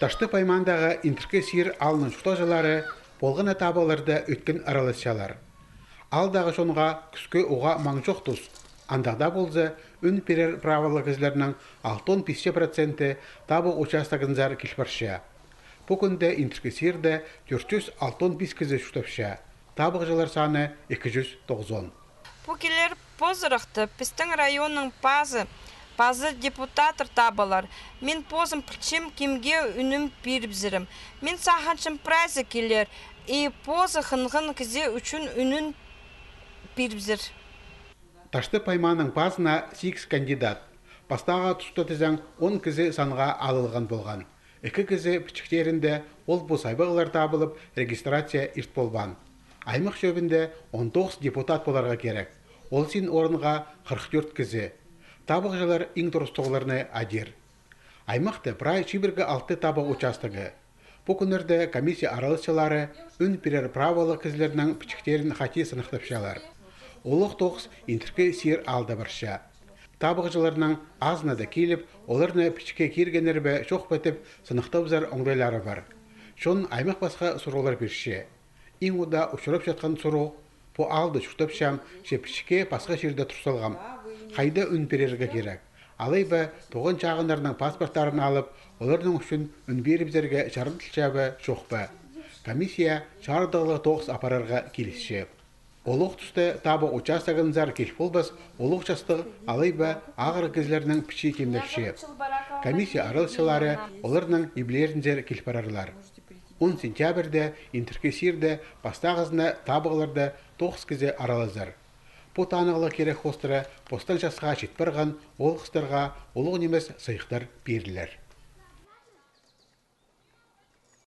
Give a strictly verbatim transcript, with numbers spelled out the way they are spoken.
Таштып аймаандағы Интіркі Сир аалның чуртағҷылары полған на табығларда ӧткін араласчалар. Аалдағы чонға кӱске уғаа маң чох тус. Андағ даа полза, ӱн пирер праволығ кізілернің алтон пис проценті табығ участогынзар кил парча. Пу кӱнде Интіркі Сирде тӧрт чӱс алтон пис кізі чуртапча, табығҷылар саны ікі чӱс тоғызон. Пу килер позырахта пістің районның пазы, пазы депутаттар табылар. Мин позым пілчем, кемге ӱнім пирібізерім. Мин сағынчам, прайзы килер, и позы хынған кізі ӱчӱн ӱнін пирібізер. Таштып аймаанның пазына сигіс кандидат. Пастағы туста тізең, он кізі санға алылған полған. Ікі кізі пічіктерінде ол-пу сайбағлар табылып, регистрация ирт полбаан. Аймах чӧбінде он тоғыс депутат поларға кирек. Ол син орынға хырых тӧрт кізі. Табығҷылар иң турыстығларны адир. Аймахта прай чибіргі алты табығ участогы. Пу кӱннерде комиссия араласчылары ӱн пирер праволығ кізілернің пічіктерін хати сыныхтапчалар. Улуғ тоғыс Интіркі Сир аалда парча. Табығҷыларның азынада киліп, оларны пічікке киргеннер бе, чох па тіп сыныхтабызар оңдайлары пар. Чон аймах пасха сурығлар пирче. Иң удаа учурапчатхан сурығ: пу аалда чуртапчам, че пічікке пасха чирде тур салғам. Хайда ӱн пирерге кирек? Алай ба туған чағыннарның паспорттарын алып, оларның ӱчӱн ӱн пирібізерге чарыдылча ба, чох па? Комиссия чарыдығлығ тоғыс апарарға килісче. Улуғ туста табығ участогынзар кил полбас улуғ частығ алай ба ағырығ кізілернің пічии кемнепче. Комиссия араласчылары оларның иблерінзер кил парарлар. Он сентябрьде Интіркі Сирде пастағызына табығларда тоғыс кізі аралазар. Пу танығлығ кирек хоостыра постаң часха чит парған оолғыстарға улуғ нимес сыйыхтар пирілер.